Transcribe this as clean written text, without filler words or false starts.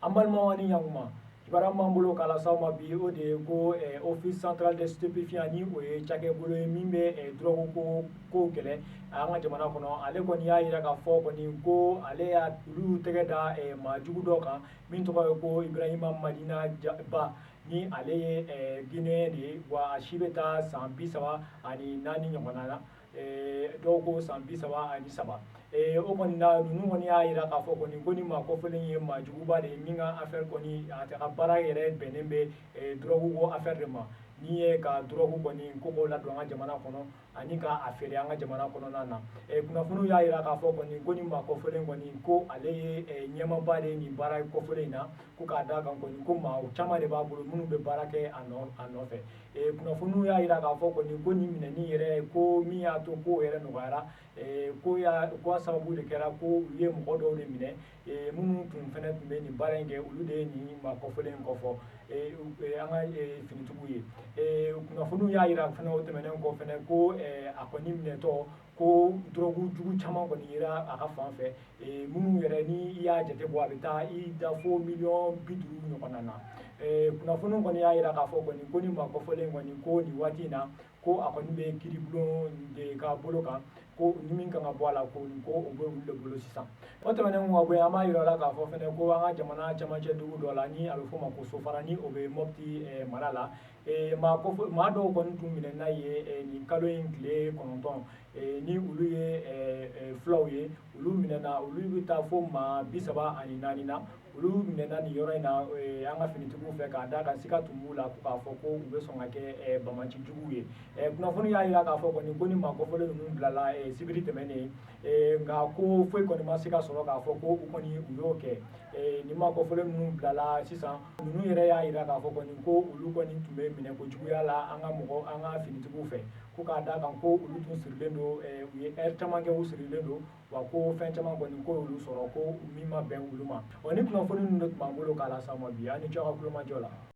An balimaw, ani ɲankuma. Kibaruya min b'an bolo k'a lase aw ma bi, o de ye ko Office central des stupéfiants, ni o ye cakɛbolo ye min bɛ drogue ko kɛlɛ an ka jamana kɔnɔ, ale kɔni y'a jira k'a fɔ kɔni ko ale y'a olu y'u tɛgɛ da maa jugu dɔ kan min tɔgɔ ye ko Ibrahima Madina Ba, ni ale ye Guinéen de ye, wa a si bɛ taa san 34 ɲɔgɔnna na, dɔw ko san 33. O kɔni na, ninnu kɔni y'a jira k'a fɔ kɔni ko ni maa kɔfɔlen ye maa juguba de ye min ka affaire kɔni, a ka baara yɛrɛ bɛnnen bɛ drogue ko affaire de ma, ni ye ka drogue kɔni ko k'o ladon an ka jamana kɔnɔ ani ka a feere an ka jamana kɔnɔna na. Kunnafoniw y'a jira k'a fɔ kɔni ko ni maa kɔfɔlen kɔni, ko ale ye ɲɛmaaba de ye nin baara kɔfɔlen in na, ko k'a d'a kan kɔni ko maa caman de b'a bolo minnu bɛ baara kɛ a nɔfɛ. Kunnafoniw y'a jira k'a fɔ kɔni ko nin minɛni yɛrɛ, ko min y'a to ko yɛrɛ nɔgɔyara, ko y'a ko a sababu de kɛra ko u ye mɔgɔ dɔw de minɛ minnu tun fɛnɛ tun bɛ nin baara in kɛ. Olu de ye nin maa kɔfɔlen in kɔfɔ an ka finitigiw ye. Kunnafoniw y'a jira fɛnɛ, o tɛmɛnen kɔ fɛnɛ, ko a kɔni minɛtɔ, ko drogue jugu caman kɔni yera a ka fan fɛ, minnu yɛrɛ ni i y'a jate bɔ, a bɛ taa i da fo miliyɔn 50 ɲɔgɔnna na. Kunnafoniw kɔni y'a jira k'a fɔ kɔni ko ni maa kɔfɔlen kɔni, ko nin waati in na, ko a kɔni bɛ kiiribulon de ka bolo kan, ko ni min kan ka bɔ a la, ko ko o bɛ olu de bolo sisan. O tɛmɛnen kɔ ka bɔ yen, an b'a yira la k'a fɔ fɛnɛ ko an ka jamana camancɛ dugu dɔ la, ni a bɛ f'o ma ko Sofara, ni o bɛ Mopti mara la, maa kɔfɔ maa dɔw kɔni tun minɛna ye nin kalo in tile 9, ni olu ye fulaw ye. Olu minɛna, olu bɛ taa fo maa 34 na. Olu minɛna nin yɔrɔ in na an ka finitigiw fɛ, k'a d'a kan sika tun b'u la ko k'a fɔ ko u bɛ sɔn ka kɛ banbaanci juguw ye. Kunnafoni y'a jira k'a fɔ kɔni ko ni maa kɔfɔlen ninnu bilala sibiri tɛmɛnen, nka ko foyi kɔni ma se ka sɔrɔ k'a fɔ ko u kɔni u y'o kɛ. Nin maa kɔfɔlen ninnu bilala sisan, ninnu yɛrɛ y'a jira k'a fɔ kɔni ko olu kɔni tun bɛ minɛ ko juguya la an ka mɔgɔ an ka finitigiw fɛ, ko k'a d'a kan ko olu tun sirilen don, u ye ɛri caman kɛ u sirilen don, wa ko fɛn caman kɔni ko olu sɔrɔ ko min ma bɛn olu ma. Wa ni kunnafoni ninnu de tun b'an bolo k'a lase aw ma bi. Aw ni ce aw ka kulomajɔ la.